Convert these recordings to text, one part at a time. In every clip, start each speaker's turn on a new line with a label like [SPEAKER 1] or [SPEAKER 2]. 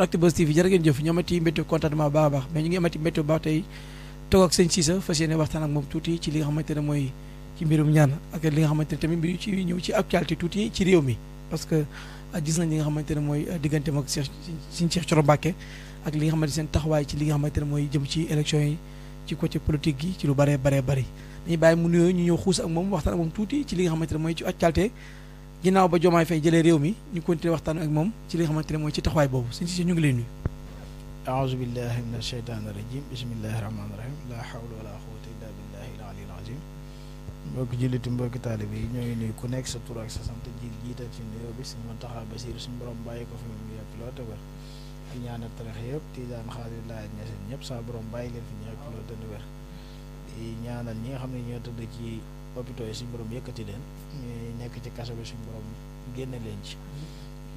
[SPEAKER 1] Actubuzz TV jërë ngeen jëf ñu amati mbéttu contentement bu baax a baax mais ñu ngi amati mbéttu bu baax tey toog ak sëñ Cissé fas yéene waxtaan ak moom tuuti ci li nga xamante ne mooy ci mbirum ñaan ak li nga xamante ne tamit mbir ci ñëw ci actualité tuuti ci réew mi parce que gis nañ li nga xamante ne mooy digganteem ak Sëñ Cheikh Thioro Mbacké ak li nga xamante seen taxawaay ci li nga xamante ne mooy jëm ci élection yi ci côté politique gi ci lu bëree bëree bëri dañuy bàyyi mu nuyoo ñu ñëw xuus ak moom waxtaan ak moom tuuti ci li nga xamante ne mooy ci actualité ginnaaw ba Diomaye Faye jëlee réew mi ñu continuer waxtaan ak moom ci li nga xamante ne mooy ci taxawaay boobu sëñ Cissé ñu ngi lay nuyu.
[SPEAKER 2] aouzu billahi min asheytaani rajim bismillahi rahmaani rahim la hawla wala quwwata illa billahi al aliyyil azim mbokki julliti mbokki taalibe yi ñoo ngi nuyu ku nekk sa tur ak sa sant jiital ci nuyoo bi suñu Muntaxa Basiir suñu borom bàyyi ko fi mu yàgg lool te wér di ñaanal tarax yëpp Tijaan Xaadir Laayeen Ñaseen ñëpp sa borom bàyyi leen fi ñu yàgg lool te wér di ñaanal ñi nga xam ne ñoo tëdd ci hôpitaux yi suñu borom yëkkati leen ñuy nekk ci kaso bi suñu borom génne leen ci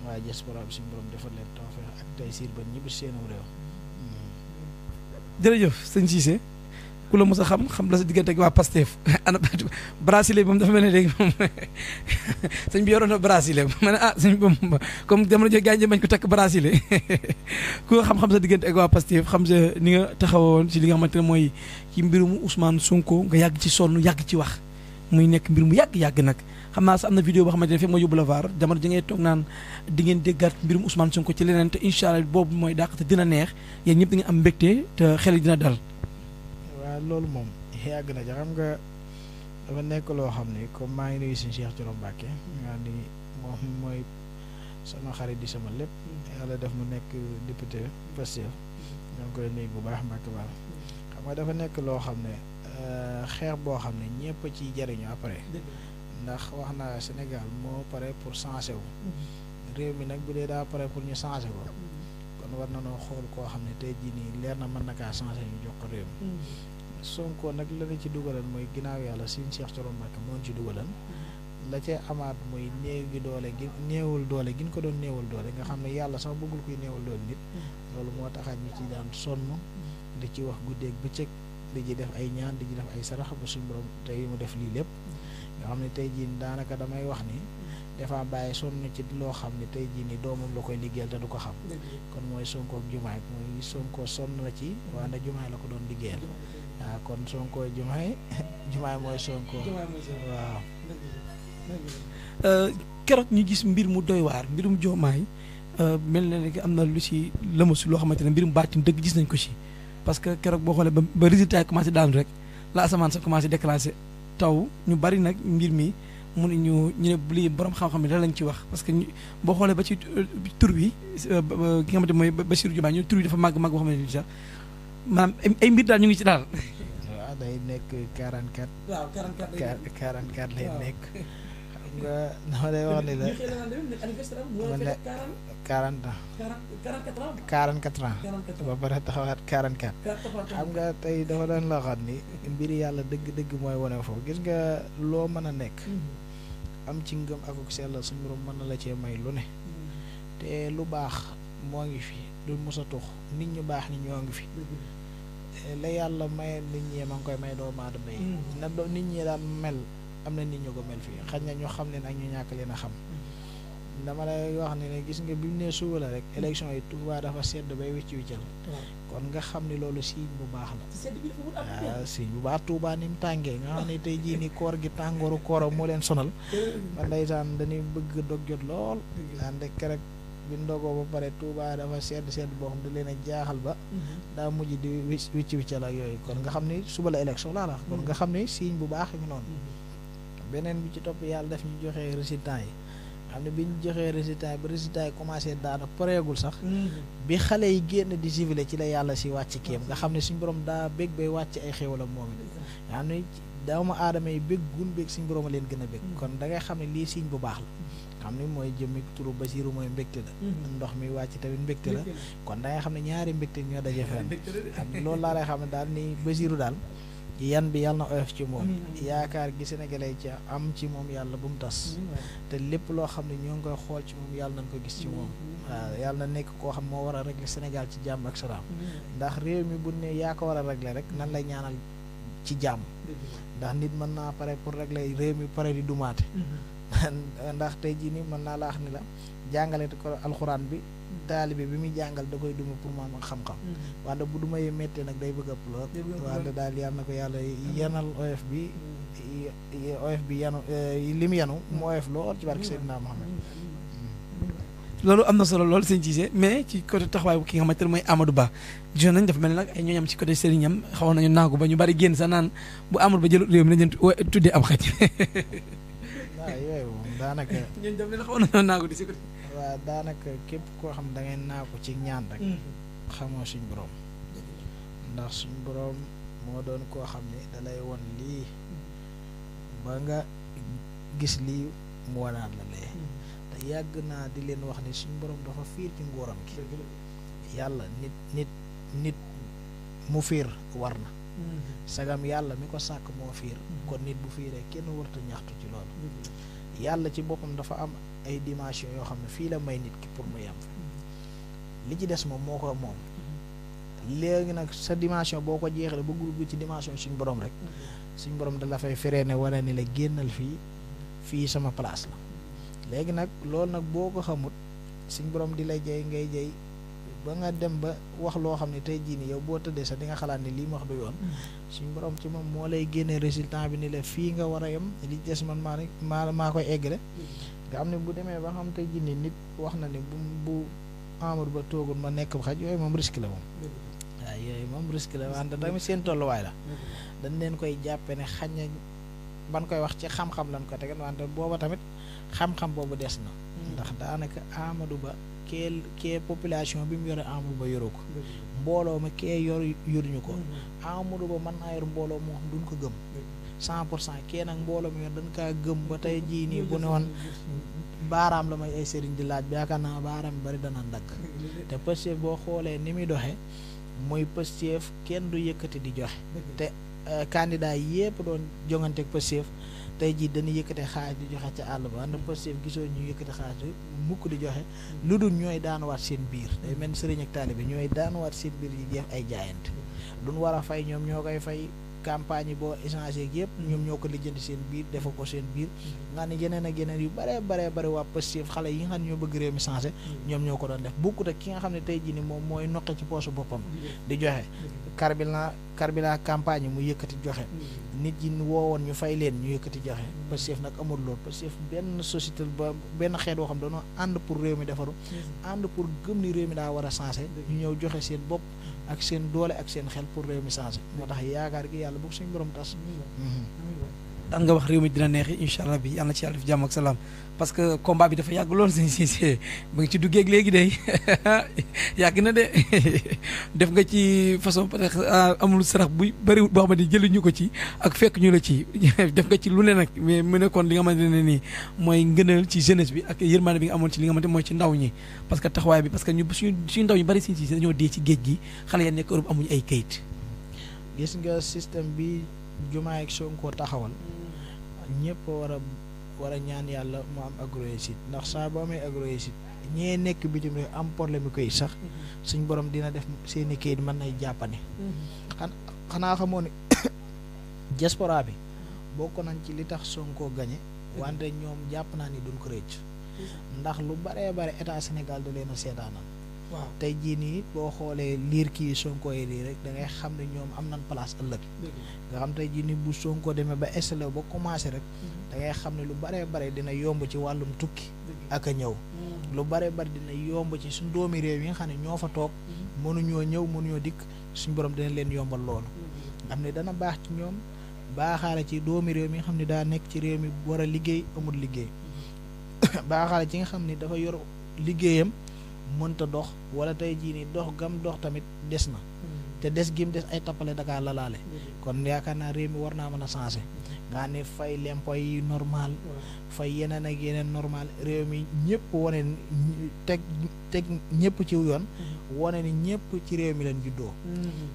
[SPEAKER 2] waaye diaspora bi suñu borom defal leen tawfeex ak tey siir ba ñibbi seenum réew.
[SPEAKER 1] jërëjëf sëñ Cissé ku la mos a xam la sa diggante ak waa Pastef ana bracelet moom dafa mel ne léegi moom sëñ bi yoroon na bracelet ma ne sëñ bi moom comme jamono jooju gaañ bañ ko takk bracelet ku nga xam sa diggante ak waa Pastef xam sa ni nga taxawoon ci li nga xamante ne mooy ci mbirum Ousmane Sonko nga yàgg ci sonn yàgg ci wax muy nekk mbir mu yàgg nag xam naa sax am na vidéo boo xamante ne fekk moo yóbbu la vaar jamono ji ngay toog naan di ngeen déggaat mbirum Ousmane Sonko ci leneen te incha allah boobu mooy dàq te dina neex yéen ñëpp di nga am mbégte te xel dina dal.
[SPEAKER 2] waaw loolu moom yàgg na ja xam nga dafa nekk loo xam ne comme maa ngi nuyu Sëñ Cheikh Thioro Mbacké nga ni moom mooy sama xarit di sama lépp yàlla def mu nekk député Pastef ñoo ngi koy nuyu bu baax Mbacké Ba xam nga dafa nekk loo xam ne xeex boo xam ne ñëpp ciy jariñu après ndax wax naa Sénégal moo pare pour changer wu réew mi nag bu dee daa pare pour ñu changer ko kon war na noo xool koo xam ne tey jii nii leer na mën na kaa changer ñu jox ko réew mi Sonko nag la ci dugalan mooy ginnaaw yàlla Sëñ Cheikh Thioro Mbacké moo ci dugalan la ca amaat muy néew gi doole gi néewul doole gi ñu ko doon néewul doole nga xam ne yàlla sax bëggul kuy néewul doole nit loolu moo taxaat ñu ci daan sonn di ci wax guddeeg bëccëg di ci def ay ñaan di ci def ay sarax ba suñu borom tey mu def lii lépp nga xam ne tey jii daanaka damay wax ni dafa bàyyi sonn ci loo xam ne tey jii ni doomam la koy liggéeyal te du ko xam kon mooy Sonko ak Jumaay mooy Sonko sonn na ci waaye nag Jumaay la ko doon liggéeyal waaw kon Sonko Jumaay Jumaay mooy Sonko waaw
[SPEAKER 1] keroog ñu gis mbir mu doy waar mbirum Jumaay mel na ne am na lu ci lëmasu loo xamante ne mbirum baatin dëgg gis nañ ko ci parce que keroog boo xoolee ba résultat yi commencé daanu rek la asamaan sa commencé déclenché taw ñu bari nag mbir mi mun ñu ne lii borom xam-xam ne da lañ ci wax parce que boo xoolee ba ci tur bi ki nga xamante mooy Bassirou Diomaye ñu tur bi dafa màgg boo xamante ni sax maanaam ay mbir daal ñu ngi ci daal.
[SPEAKER 2] waaw day nekk 44.
[SPEAKER 1] waaw
[SPEAKER 2] 44 lay nekk. xam nga dama lay wax ni la. mu ne 40 ans. 44 ans. ba pare taxawaat 44. xam nga tey dafa doon loo xam ni mbiri yàlla dëgg-dëgg mooy wane foofu gis nga loo mën a nekk. am ci ngëm ak sellal suñu borom mën na la cee may lu ne. te lu baax moo ngi fi du mos a tux nit ñu baax ñi ñoo ngi fi. la yàlla may nit ñi ma ngi koy may doomu aadama yi. na nit ñi daan mel am na nit ñu ko mel fii xaj na ñu xam leen ak ñu ñàkk leen a xam. dama lay wax ne gis nga bi mu nee suba la rek élection yi Touba dafa sedd bay wicci wiccal kon nga xam ni loolu signe bu baax la waaw signe bu baax Touba ni mu tàngee nga xam ne tey jii ni koor gi tàngooru kooro moo leen sonal man ndeysaan dañuy bëgg dog jot lool ànd kerek bi ndogoo ba pare Touba dafa sedd boo xam da leen a jaaxal ba daa mujj di wicci wiccal ak yooyu kon nga xam ni suba la élection laa la kon nga xam ni signe bu baax yi noonu beneen bi ci topp yàlla daf ñu joxee résultat yi xam ne bi ñu joxee résultat ba résultat yi commencé daana pareegul sax bi xale yi génn di civilé ci la yàlla si wàcc kéem nga xam ne suñu borom daa bég bay wàcc ay xéwalam moom it nga xam ne doomu aadama yi bég gun bég suñu borom a leen gën a bég kon da ngay xam ne lii signe bu baax la xam ne mooy jëmmi turu Basiru mooy mbégte la ndox mi wàcc tamit mbégte la kon da ngay xam ne ñaari mbégte ñoo daje fenn xam ne loolu laa lay xam ne daal ni Basiru daal yan bi yàlla na oyof ci moom yaakaar gi sénégalais ci am ci moom yàlla bu mu tas te lépp loo xam ne ñoo ngi koy xool ci moom yàlla nañ ko gis ci moom waaw yàlla na nekk koo xam moo war a régler Sénégal ci jàmm ak salaam ndax réew mi bu ne yaa ko war a régler rek nan lay ñaanal ci jàmm ndax nit mën naa pare pour régler réew mi pare di dumaate ndax tey jii nii mën naa la wax ni la jàngale ko alxuraan bi taalibe bi muy jàngal da koy duma pour mu am xam-xam wante bu duma yi méttee nag day bëgg a lool wante daal yàlla na ko yàlla yanal oyof bi yanu li mu yanu mu oyof lool ci barke Seydina Muhammad
[SPEAKER 1] loolu am na solo lool sëñ Cissé mais ci côté taxawaay bu ki nga xamante ne mooy Amadou Ba gisoon nañ dafa mel ni nag ay ñooñam ci côté sëriñam xawoon nañu naagu ba ñu bari génn sa naan bu Amadou Ba jël réew mi nañ leen tuddee am xaj
[SPEAKER 2] waaw yooyu moom daanaka
[SPEAKER 1] ñooñu daf leen xawoon nañoo naagu di si côté
[SPEAKER 2] waaw daanaka képp koo xam da ngay naagu ci ñaan rek xamoo suñ borom ndax suñ borom moo doon koo xam ne da lay won lii ba nga gis lii mu wanaat la lee te yàgg naa di leen wax ni suñ borom dafa fiir ci nguuram gi yàlla nit mu fiir war na sagam yàlla mi ko sàkk moo fiir kon nit bu fiiree kenn warta ñaxtu ci loolu yàlla ci boppam dafa am ay dimension yoo xam ne fii la may nit ki pour mu yem li ci des moom moo ko moom léegi nag sa dimension boo ko jeexale ba groupe ci dimension suñ borom rek suñ borom da la fay feree ne wala ni la génnal fii sama place la léegi nag loolu nag boo ko xamut suñ borom di la jey ngay jey ba nga dem ba wax loo xam ne tey jii nii yow boo tëddee sax di nga xalaat ni lii ma wax du yoon suñ borom ci moom moo lay génnee résultat bi ni la fii nga war a yem li des man maa koy eggale nga xam ne bu demee ba xam tey jii nii nit wax na ni bu Amadou Ba toogul ma nekk xaj yooyu moom risque la moom waaw yooyu moom risque la wante tamit seen tolluwaay la dañ leen koy jàppe ne xañ na ban koy wax ci xam-xam lañ ko tegal wante booba tamit xam-xam boobu des na ndax daanaka Amadou Ba kee population bi mu yore Amadou Ba yoroo ko mbooloo ma kee yoruñu ko Amadou Ba mën naa yor mbooloo moo xam duñ ko gëm 100% kee nag mbooloo mi yor dañ kaa gëm ba tey jii nii bu ne woon baaraam la may ay sëriñ di laaj bi yaakaar naa baaraam bi bari dana dagg te Pastef boo xoolee ni muy doxee muy Pastef kenn du yëkkati di joxe te candidat yépp doon jonganteeg Pastef tey jii dañuy yëkkate xaalis di joxe ca àll ba ànd Pastef gisoo ñu yëkkate xaalis mukk di joxe lu dul ñooy daanuwaat seen biir day mel ni sëriñ ak taalibe ñooy daanuwaat seen biir yi def ay jaayante duñ war a fay ñoom ñoo koy fay campagne yi boo échangé ak yëpp ñoom ñoo ko lijjanti seen biir defa ko seen biir nga ne yeneen ak yeneen yu bare waa Pastef xale yi nga xam ne ñoo bëgg réew mi changé ñoom ñoo ko doon def bokkut ak ki nga xam ne tey jii ni moom mooy noqe ci poosu boppam di joxe carburant campagne yi mu yëkkati joxe nit ñi woowoon ñu fay leen ñu yëkkati joxe Pastef nag amul loolu Pastef benn société ba benn xeet boo xam dañoo ànd pour réew mi defaru ànd pour gëm ni réew mi daa war a changé ñu ñëw joxe seen bopp ak seen doole ak seen xel pour réew mi changé moo tax yaakaar gi yàlla bu suñu borom tas
[SPEAKER 1] daan nga wax réew mi dina neexi incha allah bi yàlla na ci yàlla def jàmm ak salaam parce que combat bi dafa yàgg lool sëñ Cissé ba nga ci duggeeg léegi de yàgg na de def nga ci façon peut-être amul sarax bu bëriwul boo xamante ni jëluñu ko ci ak fekk ñu la ci def nga ci lu ne nag mais mu nekkoon li nga xamante ne nii mooy ngënal ci jeunesse bi ak yërmande bi nga amoon ci li nga xamante mooy ci ndaw ñi parce que taxawaay bi parce que ñu suñu ndaw ñu bëri sëñ Cissé dañoo dee ci géej gi xale ya nekk Europe amuñu ay kayit
[SPEAKER 2] gis nga système bi Diomaye ak Sonko taxawal ñëpp war a ñaan yàlla mu am agroréussite ndax saa bu amee agroréussite ñee nekk bitim réew am problème yu koy sax suñ borom dina def seeni kayit mën nay jàppane xanaa xamoo ne diaspora bi bokk nañ ci li tax Sonko gañe wante ñoom jàpp naa ni duñ ko rëcc ndax lu bare état Sénégal da leen a seetaanal waaw tey jii nii boo xoolee liir kii Sonko yi lii rek da ngay xam ne ñoom am nañ place ëllëg nga xam tey jii nii bu Sonko demee ba installé ba commencé rek da ngay xam ne lu bare dina yomb ci wàllum tukki ak a ñëw lu bare dina yomb ci suñ doomi réew yi nga xam ne ñoo fa toog mënuñoo ñëw mënuñoo dikk suñ borom dina leen yombal loolu nga xam ne dana baax ci ñoom baaxaale ci doomi réew mi nga xam ne daa nekk ci réew mi war a liggéey amul liggéey baaxaale ci nga xam ne dafa yor liggéeyam mënta dox wala tey jii nii dox gam dox tamit des na te des gim des ay tappale Dakar la laale kon yaakaar naa réew mi war naa mën a changé nga ne fay lempo yi normal fay yeneen ak yeneen normal réew mi ñëpp wane teg ñëpp ci yoon wane ni ñëpp ci réew mi leen juddoo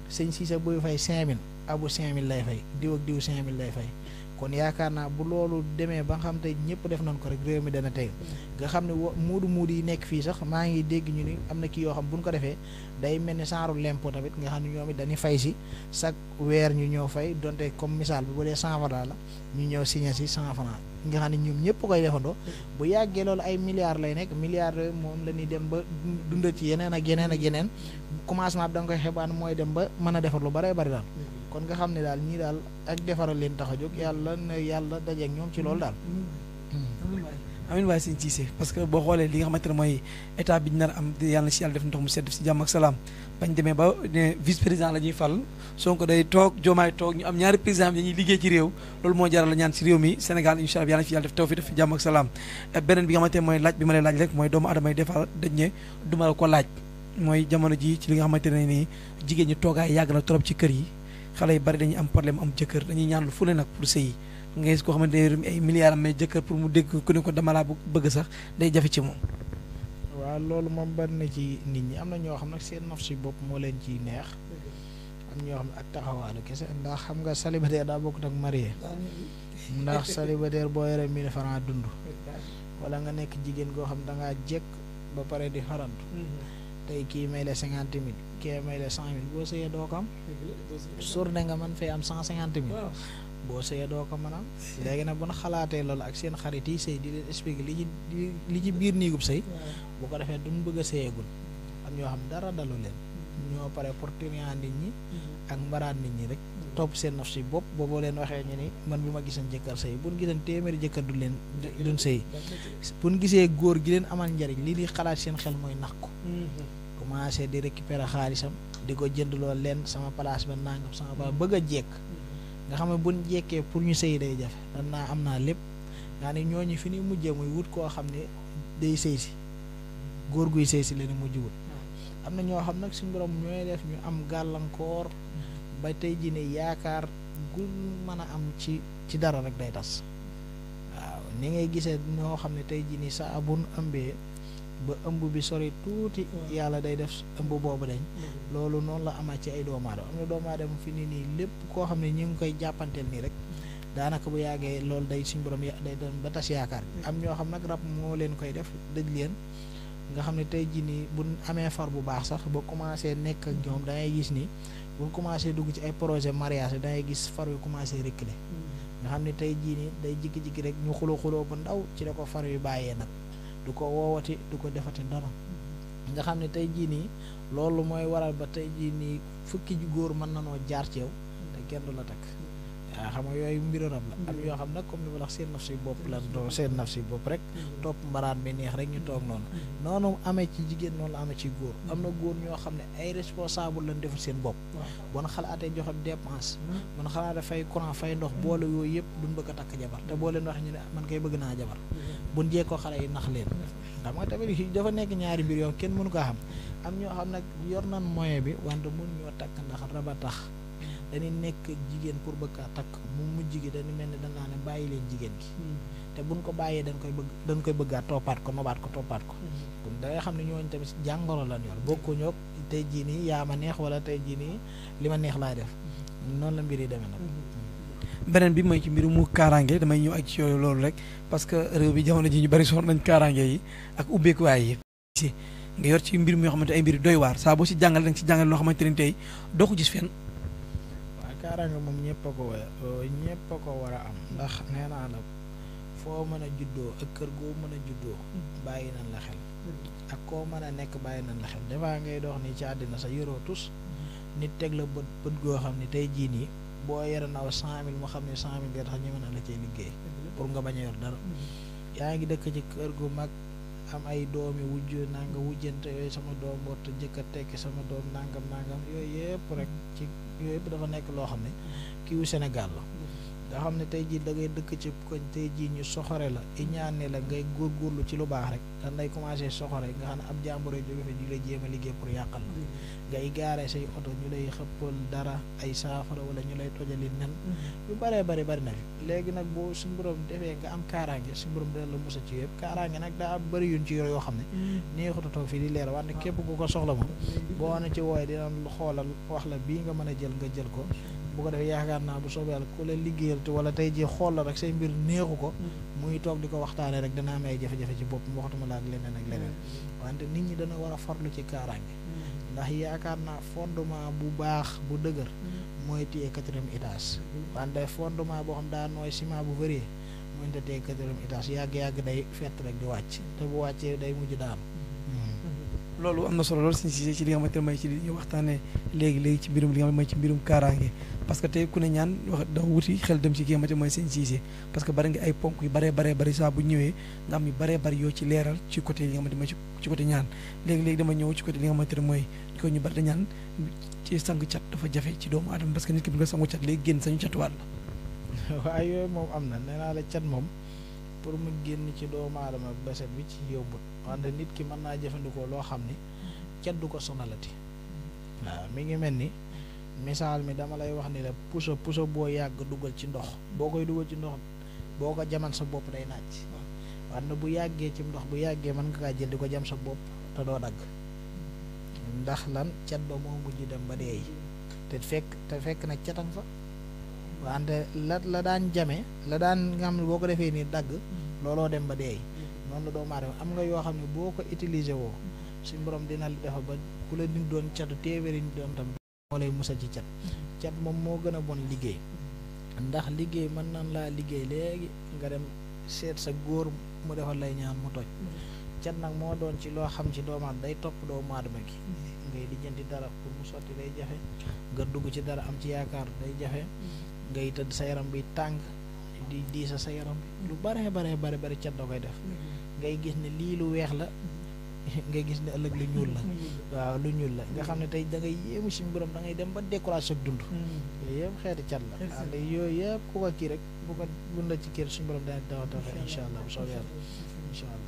[SPEAKER 2] sëñ Cissé buy fay 5000 abu 5000 lay fay diw ak diw 5000 lay fay kon yaakaar naa bu loolu demee ba nga xam te ñëpp def nañ ko rek réew mi dana tey nga xam ne muudu yi nekk fii sax maa ngi dégg ñu ni am na kii yoo xam bu ñu ko defee day mel ni genre lempo tamit nga xam ne ñoom it dañuy fay si chaque weer ñu ñëw fay donte comme misaal bi bu dee 100 francs la ñu ñëw signé si 100 francs nga xam ne ñoom ñëpp koy defandoo bu yàggee loolu ay milliards lay nekk milliards yooyu moom la ñuy dem ba dunda ci yeneen ak yeneen commencement bi da nga koy xebaan mooy dem ba mën a defar lu baree bari daal kon nga xam ne daal ñii daal ak defaral leen tax a jóg yàlla dajeeg ñoom ci loolu daal.
[SPEAKER 1] amiin waay sëñ Cissé parce que boo xoolee li nga xamante ne mooy état bi ñu nar am yàlla na si yàlla def ndox mu sedd si jàmm ak salaam bañ demee ba ne vice président la ñuy fal Sonko day toog Diomaye toog ñu am ñaari président dañuy liggéey ci réew loolu moo jaral la ñaan si réew mi Sénégal incha allah yàlla na fi yàlla def taw fi def fi jàmm ak salaam beneen bi nga xamante ne mooy laaj bi ma lay laaj rek mooy doomu adama yi defal dañ ne duma la ko laaj mooy jamono ji ci li nga xamante ne nii jigéen ñi toogaay yàgg na trop ci kër yi xale yu bari dañuy am problème am jëkkër dañuy ñaan lu fu ne nag pour sëy nga gis koo xamante ne ay milliards am mais jëkkër pour mu dégg ku ne ko dama laa bëgg sax day jafe ci moom.
[SPEAKER 2] waaw loolu moom bari na ci nit ñi am na ñoo xam nag seen naf si bopp moo leen ciy neex am ñoo xam ne ak taxawaalu kese ndax xam nga célibataire daa bokkut ak marié ndax célibataire boo yore 1000 francs dund wala nga nekk jigéen goo xam da ngaa jekk ba pare di xarantu tey kii may la 50 000 kii may la 100 000 boo sëyee doo ko am journée nga mën fay am 150 000 boo sëyee doo ko mën a am léegi nag bu na xalaatee loolu ak seen xarit yi sëy di leen expliquer li ci biir néegub sëy bu ko defee duñ bëgg a sëyeegul am ñoo xam dara dalu leen ñoo pare pour turian nit ñi ak mbaraat nit ñi rek topp seen naf si bopp booboo leen waxee ñu ni man bi ma gisoon jëkkër sëy buñ gisoon téeméeri jëkkër duñ sëy buñ gisee góor gi leen amal njariñ li di xalaat seen xel mooy nax ko commencé di récupérer xaalisam di ko jënd loolu leen sama place ba nangam sama ba bëgg a jekk nga xam ne buñ jekkee pour ñu sëy day jafe dan naa am naa lépp nga ne ñooñu fi ni mujjee muy wut koo xam ne day sëy si góor guy sëy si leen mujj wut am na ñoo xam nag suñu borom ñooy def ñu am gàllankoor ba tey ji ne yaakaar gu mën a am ci dara rek day tas waaw ni ngay gisee ñoo xam ne tey ji ni saa bu ëmbee ba ëmb bi sori tuuti yàlla day def ëmb boobu dañ loolu noonu la amaat ci ay doomu aadama am na doomu aadama fi ni nii lépp koo xam ne ñu ngi koy jàppanteel nii rek daanaka bu yàggee loolu day suñu borom day doon ba tas yaakaar am ñoo xam nag rab moo leen koy def dëj leen nga xam ne tey jii nii bu amee far bu baax sax ba commencé nekk ak ñoom da ngay gis ni bu commencé dugg ci ay projet mariage da ngay gis far yu commencé reculer nga xam ne tey jii nii day jikki-jikki rek ñu xuloo bu ndaw ci la ko far yu bàyyee nag du ko woowati du ko defati dara nga xam ne tey jii nii loolu mooy waral ba tey jii nii fukki góor mën na noo jaar ci yow te kenn du la takk waaw xam nga yooyu mbiru rab la am yoo xam nag comme ni ma la wax seen naf si bopp la doo seen naf si bopp rek topp mbaraan bi neex rek ñu toog noonu amee ci jigéen noonu la amee ci góor am na góor ñoo xam ne ay responsable lañ defal seen bopp bon xalaatee joxe dépense bon xalaatee fay courant fay ndox boole yooyu yëpp duñ bëgg a takk jabar te boo leen wax ñu ne man kay bëgg naa jabar buñ jekkoo xale yi nax leen xam nga tamit dafa nekk ñaari mbir yoo kenn mënu ko xam am ñoo xam nag yor nan moyen bi wante mun ñoo takk ndax raba tax dañuy nekk jigéen pour bëgg a takk mu mujj gi dañu mel ni danaa ne bàyyi leen jigéen gi te buñ ko bàyyee dañ koy bëggaat toppaat ko nobaat ko toppaat ko kon da ngay xam ne ñooñu tamit jàngoro lan yor bokkuñoo tey jii nii yaa ma neex wala tey jii nii li ma neex laay def noonu la mbir yi demee nag
[SPEAKER 1] beneen bi mooy ci mbiru mu kaaraange damay ñëw ak ci yooyu loolu rek parce que réew bi jamono ji ñu bari soxla nañ kaaraange yi ak ubbeekuwaay yi si nga yor ci mbir mi yoo xamante ay mbir doy waar saa boo si jàngal da nga si jàngal loo xamante ne tey doo ko gis fenn
[SPEAKER 2] kaaraange moom ñëpp a ko war a am ndax nee naa la foo mën a juddoo ak kër goo mën a juddoo bàyyi nañ la xel ak koo mën a nekk bàyyi nañ la xel dafaa ngay dox ni ci àddina sa yoroo tus nit teg la bët goo xam ne tey jii nii boo yore naw 100 000 moo xam ne 100 000 nga tax ñu mën a la cee liggéey pour nga bañ a yor dara yaa ngi dëkk ci kër gu mag am ay doomi wujj nanga wujjante yooyu sama doom boo jëkk a tekki sama doom nangam yooyu yëpp rek ci yooyu yëpp dafa nekk loo xam ne kiiwu Sénégal la nga xam ne tey jii da ngay dëkk ci koñ tey jii ñu soxore la iñaane la ngay góorgóorlu ci lu baax rek dan lay commencé soxore nga xam ne ab jàmbur yi jóge fa ñu lay jéem a liggéey pour yàqal la ngay gaare say oto ñu lay xëppal dara ay saafara wala ñu lay tojali nen yu bëree bari na fi léegi nag boo suñu borom defee nga am kaaraange suñu borom dina la musa ci yëpp kaaraange nag daa am bëri yuñ ci yor yoo xam ne neexuta toog fii di leer wante képp ku ko soxla moom boo na ci wooye dina xoolal wax la bii nga mën a jël nga jël ko bu ko defee yaakaar naa bu soobee yàlla ku la liggéeyal wala tey ji xool la rek say mbir neexu ko muy toog di ko waxtaane rek dana am ay jafe-jafe ci bopp waxtuma la ak leneen ak leneen wante nit ñi dana war a farlu ci kaaraange ndax yaakaar naa fondement bu baax bu dëgër mooy téye 4e étage wante fondement boo xam daa nooy ciment bu bëree mooy te téye 4e étage yàgg-yàgg day fett rek di wàcc te bu wàccee day mujj daanu
[SPEAKER 1] loolu am na solo loolu suñu Cissé ci li nga xamante ne mooy ci li ñu waxtaanee léegi ci mbirum li nga xam ne mooy ci mbirum kaaraange parce que tey ku ne ñaan wax da wuti xel dem ci ki nga xamante ne mooy suñu Cissé parce que bari nga ay ponk yu baree saa bu ñëwee nga am yu bari yoo ci leeral ci côté li nga xamante ne mooy ci côté ñaan léegi dama ñëw ci côté li nga xamante ne mooy ko ñu bari da ñaan ci sangu cat dafa jafe ci doomu aadama parce que nit ki bu nga sangu cat léegi génn sañu catuwaat la
[SPEAKER 2] waaye yooyu moom am na nee naa la cat moom pour mu génn ci doomu aadama beset bi ci yombut wante nit ki mën naa jëfandikoo loo xam ni cat du ko sonalati waaw mi ngi mel ni misaal mi dama lay wax ni la puso boo yàgg dugal ci ndox boo koy dugal ci ndox boo ko jaman sa bopp day naaj wante bu yàggee ci ndox bu yàggee mën nga kaa jël di ko jam sa bopp te doo dagg ndax lan cat ba moo mujj dem ba deey te fekk nag catan fa wante la daan jame la daan nga xam ne boo ko defee nii dagg looloo dem ba deey noonu la doomu aadama am nga yoo xam ne boo ko utiliser woo suñ borom dina la defal ba ku la nit doon catu téeméeri nit doon tam moo lay musal ci cat moom moo gën a bon liggéey ndax liggéey mën nan laa liggéey léegi nga dem seet sa góor mu defal lay ñaan mu toj cat nag moo doon ci loo xam ci doomu aadama day topp doomu aadama gi ngay lijjanti dara pour mu sotti day jafe nga dugg ci dara am ci yaakaar day jafe ngay tëdd sa yaram bi tàng di diisa sa yaram bi lu bare cat da koy def ngay gis ne lii lu weex la ngay gis ne ëllëg lu ñuul la waaw lu ñuul la nga xam ne tey da ngay yéemu suñu borom da ngay dem ba découragé ak dund yooyu yëpp xeeti cat la wante yooyu yëpp ku ko kii rek bu ko bun la ci kii suñu borom dana taxa incha allah bu soobee yàlla incha allah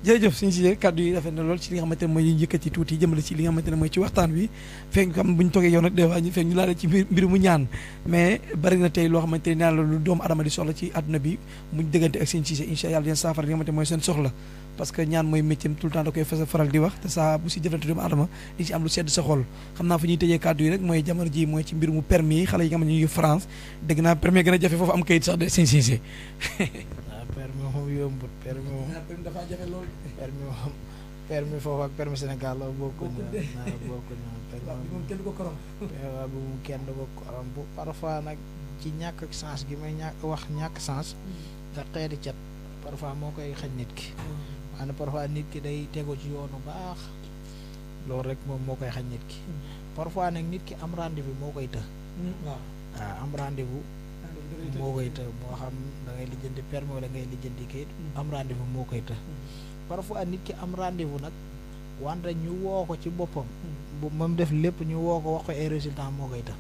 [SPEAKER 1] jërëjëf suñu Cissé kàddu yi rafet na lool ci li nga xamante ne mooy yëkkati tuuti jëmale ci li nga xamante ne mooy ci waxtaan wi fekk xam bu ñu toogee yow nag des fois fekk ñu laale ci mbir mu ñaan mais bari na tey loo xamante ne naan la lu doomu adama di soxla ci àdduna bi muñ dëggante ak suñu Cissé incha allah dina saafara li nga xamante ne mooy seen soxla parce que ñaan mooy métier tout le temps da koy faral di wax te saa bu si jëflante doomu adama di ci am lu sedd sa xol xam naa fu ñuy tëjee kàddu yi rek mooy jamono ji mooy ci mbir mu permis yi xale yi nga xam ne ñu ngi France dégg naa permis gën a jafe foofu am kayit sax de suñu Cissé
[SPEAKER 2] permis moom yombut permis moom
[SPEAKER 1] dafa jafe lool
[SPEAKER 2] permis foofu ak permis Sénégal la bokkuñu permis
[SPEAKER 1] moom kenn du ko korom
[SPEAKER 2] waaw bu mu kenn du ko korom bu parfois nag ci ñàkk sens gi may ñàkk sens nga xeeti cat parfois moo koy xañ nit ki waaye parfois nit ki day tegu ci yoonu baax loolu rek moom moo koy xañ nit ki parfois nag nit ki am rendez-vous moo koy të waaw am rendez-vous moo koy të moo xam da ngay lijjanti permis wala ngay lijjanti kayit am rendez-vous moo koy të parfois nit ki am rendez-vous nag wante ñu woo ko ci boppam bu moom def lépp ñu woo ko wax ko ay résultat moo koy të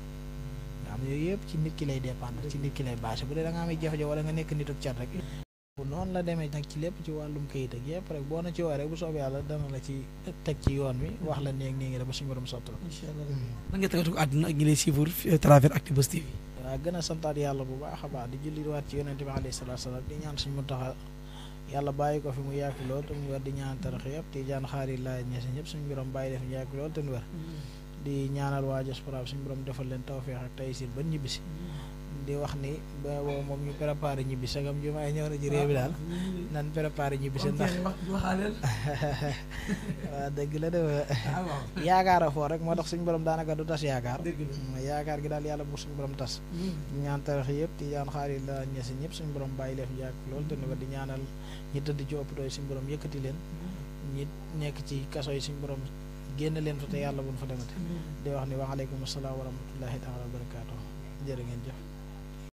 [SPEAKER 2] nga xam yooyu yëpp ci nit ki lay dépendre ci nit ki lay basé bu dee da nga amee jafe-jafe wala nga nekk nit ak cat rek bu noonu la demee nag ci lépp ci wàllum kayit ak yëpp rek boo na ci woo rek bu soobee yàlla dana la ci teg ci yoon wi wax la néeg nii ngi def ba suñu borom sottal
[SPEAKER 1] incha allah lan nga tëgatu ko àdduna ak ñi lay suivre à travers Actubuzz TV
[SPEAKER 2] waaw gën a santaat yàlla bu baax a baax di julli waat ci yonente bi alayhi salaatu salaam di ñaan suñu Muntaxa yàlla bàyyi ko fi mu yàgg lool te mu wér di ñaan tarax yëpp di jaan xaari laa ñeesi ñëpp suñu borom bàyyi def ñu yàgg lool te mu wér di ñaanal waa diaspora suñu borom defal leen tawfeex ak taysir ba ñibbisi di wax ni ba boobu moom ñu préparé ñibbi sagam jumaay ñëw na ci réew bi daal nan préparé ñibbi si ndax waaw dëgg la de yaakaara foo rek moo tax suñu borom daanaka du tas yaakaar gi daal yàlla bu suñu borom tas ñaan tarax yëpp di ñaan xaari la ñesi ñëpp suñu borom bàyyi leen jàkk loolu te di ñaanal ñi tëdd ci hôpital yi suñu borom yëkkati leen ñi nekk ci kaso yi suñu borom génn leen fa te yàlla buñ fa demate di wax ni wa aleykum asalaam wa rahmatullahi taala wa barakaatu jërë ngeen jëf